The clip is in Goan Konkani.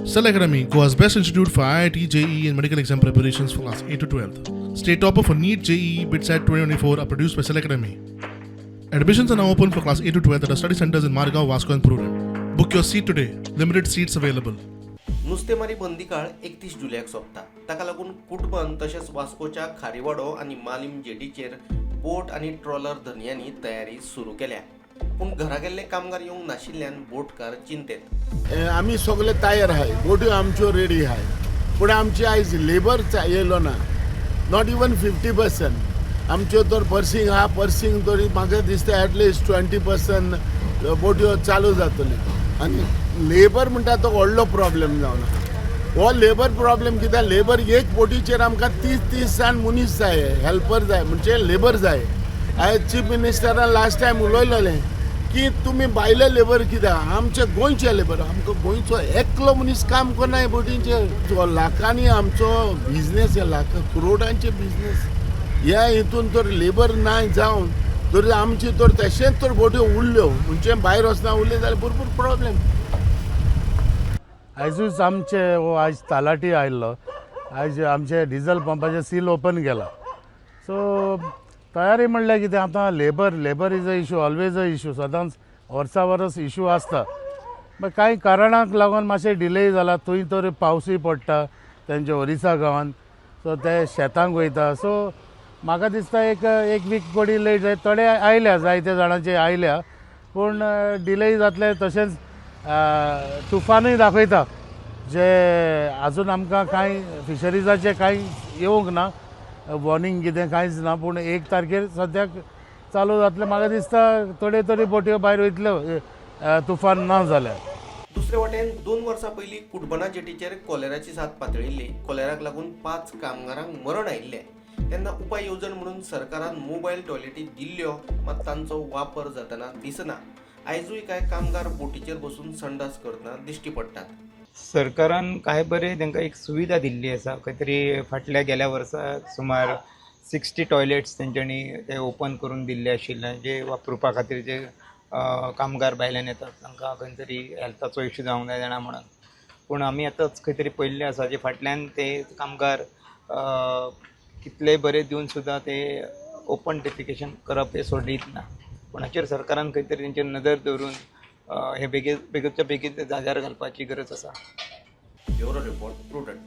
Cell Academy, Goa's best institute for IIT, JEE, and medical exam preparations for class 8 to 12. State topper for NEET, JEE, BITSAT 2024 are produced by Cell Academy. Admissions are now open for class 8 to 12 at our study centers in Margao, Vasco, and Prudent. Book your seat today. Limited seats available. नुस्तेमारी बंदी काळ 31 जुलयाक सोंपता. ताका लागून कुटबन तशेंच वास्कोच्या खारीवाडो आनी मालीम जेटीचेर बोट आनी ट्रॉलर धनयांनी तयारी सुरू केल्या. पूण घरा गेल्ले कामगार येवंक नाशिल्ल्यान बोटकार चिंतेत. आमी सगळे तयार आहाय, बोट्यो आमच्यो रेडी आहाय, पूण आमची आयज लेबर येयलो ना, not even 50%. आमच्यो तर पर्सिंग आहा, पर्सिंग तरी म्हाका दिसता एटलिस्ट 20% बोट्यो चालू जातल्यो. आनी लेबर म्हणटा तो व्हडलो प्रॉब्लेम जावन आहा हो लेबर प्रॉब्लेम. कित्याक लेबर एक बोटीचेर आमकां 30 30 जाण मनीस जाय, हेल्पर जाय, म्हणजे लेबर जाय. हांवें चीफ मिनिस्टरान लास्ट टायम उलयलेलें की तुमी भायले लेबर कित्याक, आमचे गोंयचे लेबर. आमकां गोंयचो एकलो मनीस काम करना बोटींचेर. लाखांनी आमचो बिजनेस, लाख करोडांचे बिजनेस. ह्या हितून तर लेबर ना जावन तर आमची तर तशेंच तर बोट्यो उरल्यो, म्हणजे भायर वचना उरल्यो जाल्यार भरपूर प्रॉब्लेम. आयजूच आमचे हो आयज तालाटी आयिल्लो. आयज आमचे डिझल पंपाचे सील ओपन केला. सो तयारी म्हणल्यार कितें, आतां labour is a issue, always a issue. सदांच वर्सा वरस इशू आसता. मागीर कांय कारणाक लागून मातशें डिले जाला. थंय तर पावसूय पडटा तेंच्या ओरिसा गांवान, सो ते शेतांक वयता. सो म्हाका दिसता एक एक वीक पडी लेट जायत. थोडे आयल्या, जायते जाणांचे आयल्या, पूण डिले जातले. तशेंच तुफानूय दाखयता जे अजून आमकां कांय फिशरीजाचें कांय येवंक ना, वॉर्निंग कितें कांयच ना. पूण 1 तारखेर सद्याक चालू जातलें म्हाका दिसता. थोड्यो तरी बोटयो भायर वयतल्यो तुफान ना जाल्यार. दुसरे वटेन 2 वर्सां पयलीं कुटबना जेटीचेर कॉलेराची साथ पातळिल्ली. कॉलेराक लागून पांच कामगारांक मरण आयिल्लें. तेन्ना उपाय येवजण म्हणून सरकारान मोबायल टॉयलेटी दिल्ल्यो, मात तांचो वापर जातना दिसना. आयजूय कांय कामगार बोटीचेर बसून संडास करतना दिश्टी पडटात. सरकारान काय बरें तांकां एक सुविधा दिल्ली आसा. खंय तरी फाटल्या गेल्या वर्सा सुमार 60 टॉयलेट्स तेंच्यांनी ते ओपन करून दिल्ले आशिल्ले, जे वापरुपा खातीर जे कामगार भायल्यान येतात तांकां खंय तरी हेल्थाचो इशू जावंक जाय जाणा म्हणून. पूण आमी आतांच खंय तरी पळयल्लें आसा जे फाटल्यान ते कामगार कितलेय बरे दिवन सुद्दां ते ओपन डेफिकेशन करप हें सोडीत ना. पूण हाचेर सरकारान खंय तरी तेंचेर नदर दवरून हे बेगीन, बेगीनच्या बेगीन जाग्यार घालपाची गरज आसा. Bureau report, prudent.